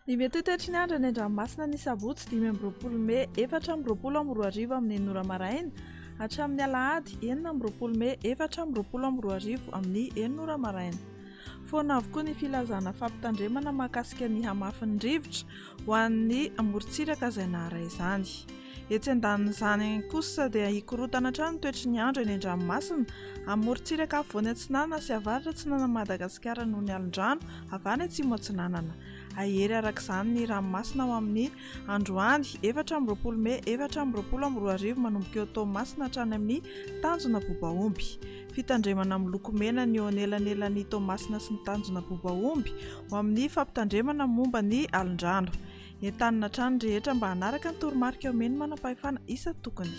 Ny mety ho toetry ny andro any an-dranomasina ny sabotsy 25 mey 2024 amin'ny enina ora maraina hatramin'ny alahady 26 mey 2024 amin'ny enina ora maraina. Foana avokoa ny filazana fampitandremana mahakasika ny hamafin'ny rivotra ho an'ny morontsiraka izay naharay izany. Etsy andanin'izany kosa dia hikorontana hatrany ny toetry ny andro eny an-dranomasina amin'ny morontsiraka afovoany atsinanana sy avaratra atsinanan'i Madagasikara noho ny alon-drano avy any atsimo atsinanana. Hahery araka izany ny ranomasina ao amin'ny androany 24 mey 2024 manomboka eo Toamasina hatrany amin'ny tanjona Bobaomby. Fitandremana miloko mena ny eo anelanelan'i Toamasina sy ny tanjona Bobaomby ho amin'ny fampitandremana momba ny alon-drano. Entanina hatrany ny rehetra mba hanaraka ny toromarika omen'ny manampahefana isan-tokony.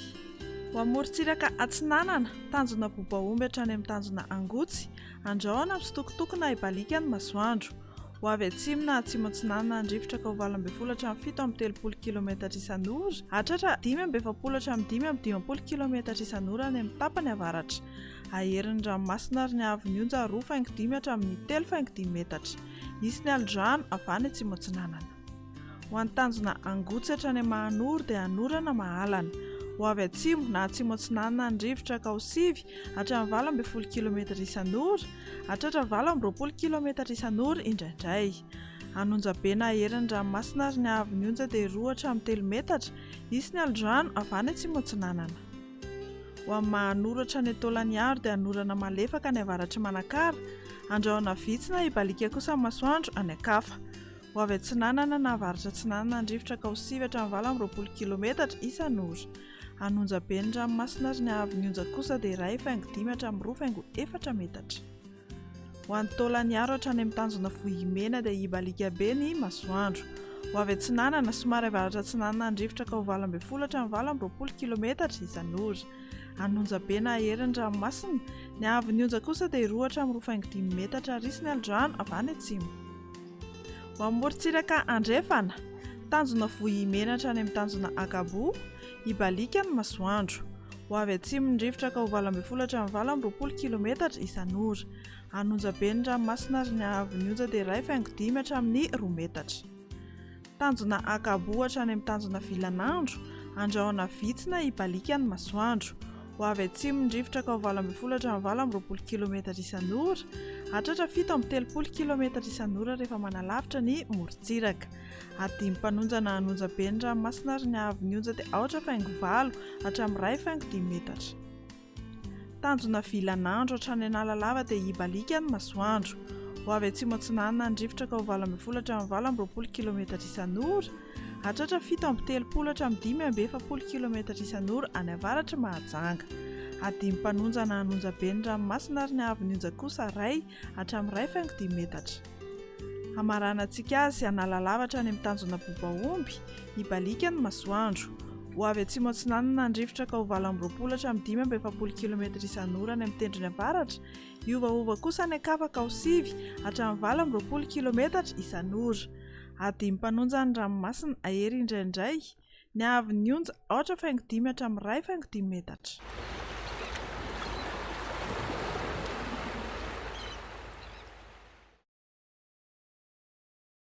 Ho amorontsiraka atsinanana, tanjona Bobaomby hatrany amin'ny tanjona Angotsy, Andrahona misitokotoko na hibaliaka ny masoandro. Ho avy atsimo na atsimo atsinanana ny rivotra ka ho 18 hatramin'ny 37 kilometatra isan'ora, hahatratra 45 hatramin'ny 55 kilometatra isan'ora any amin'ny tapany avaratra. Hahery ny ranomasina ary ny haavon'ny onja 2,5 hatramin'ny 3,5 metatra. Hisy ny alon-drano avy any atsimo atsinanana. Ho an'ny tanjona Angotsy hatrany Mahanoro dia hanorana mahalana. Ho avy atsimo na atsimo atsinanana ny rivotra ka ho 9 hatramin'ny 18 kilometatra isan'ora, hahatratra 28 kilometatra isan'ora indraindray. Hanonja be na hahery ny ranomasina ary ny haavon'ny onja dia 2 hatramin'ny 3 metatra. Hisy ny alon-drano avy any atsimo atsinanana. Ho amin'ny Mahanoro hatrany Taolagnaro dia hanorana malefaka any avaratr'i Manakara, andrahona vitsy na hibaliaka kosa ny masoandro any an-kafa. Ho avy atsinanana na avaratra atsinanana ny rivotra ka ho 9 hatramin'ny 28 kilometatra isan'ora. Hanonja be ny ranomasina ary ny haavon'ny onja kosa dia 1,5 hatramin'ny 2,4 metatra. Ho an'i Taolagnaro hatrany amin'ny tanjona Vohimena dia hibaliaka be ny masoandro. Ho avy atsinanana, somary avaratra atsinanana ny rivotra ka ho 18 hatramin'ny 28 kilometatra isan'ora. Hanonja be na hahery ny ranomasina, ny haavon'ny onja kosa dia 2 hatramin'ny 2,5 metatra ary hisy ny alodrano avy any atsimo. Ho amin'ny morontsiraka andrefana, tanjona Vohimena hatrany amin'ny tanjona Akabo, hibaliaka ny masoandro. Ho avy atsimo ny rivotra ka ho 18 hatramin'ny 28 kilometatra isan'ora. Hanonja be ny ranomasina ary ny haavon'ny onja dia 1,5 hatramin'ny 2 metatra. Tanjona Akabo hatrany amin'ny tanjona Vilanandro, andrahona vitsy na hibaliaka ny masoandro. Ho avy atsimo ny rivotra ka ho 18 hatramin'ny 28 kilometatra isan'ora, hahatratra 37 kilometatra isan'ora rehefa manalavitra ny morontsiraka. Adimy mpanonja na hanonja be ny ranomasina ary ny haavon'ny onja dia aotra faingo valo hatramin'ny iray faingo dimy metatra. Tanjona vilan'andro hatrany Analalava dia hibaliaka ny masoandro. Ho avy atsimo atsinanana ny rivotra ka ho 18 hatramin'ny 28 kilometatra isan'ora, hahatratra 37 hatramin'ny 45 kilometatra isan'ora any avaratr'i Mahajanga. Adimy mpanonja na hanonja be ny ranomasina ary ny haavon'ny onja kosa iray hatramin'ny iray faingo dimy metatra. Hamaranantsika azy Analalava hatrany amin'ny tanjona Bobaomby, hibaliaka ny masoandro. Ho avy atsimo atsinanana ny rivotra ka ho 28 hatramin'ny 45 kilometatra isan'ora any amin'ny tendrony avaratra, hiovaova kosa any an-kafa ka ho 9 hatramin'ny 28 kilometatra isan'ora. Adimy mpanonja ny ranomasina, hahery indraindray. Ny haavon'ny onja, aotra faingo dimy hatramin'ny iray faingo dimy metatra.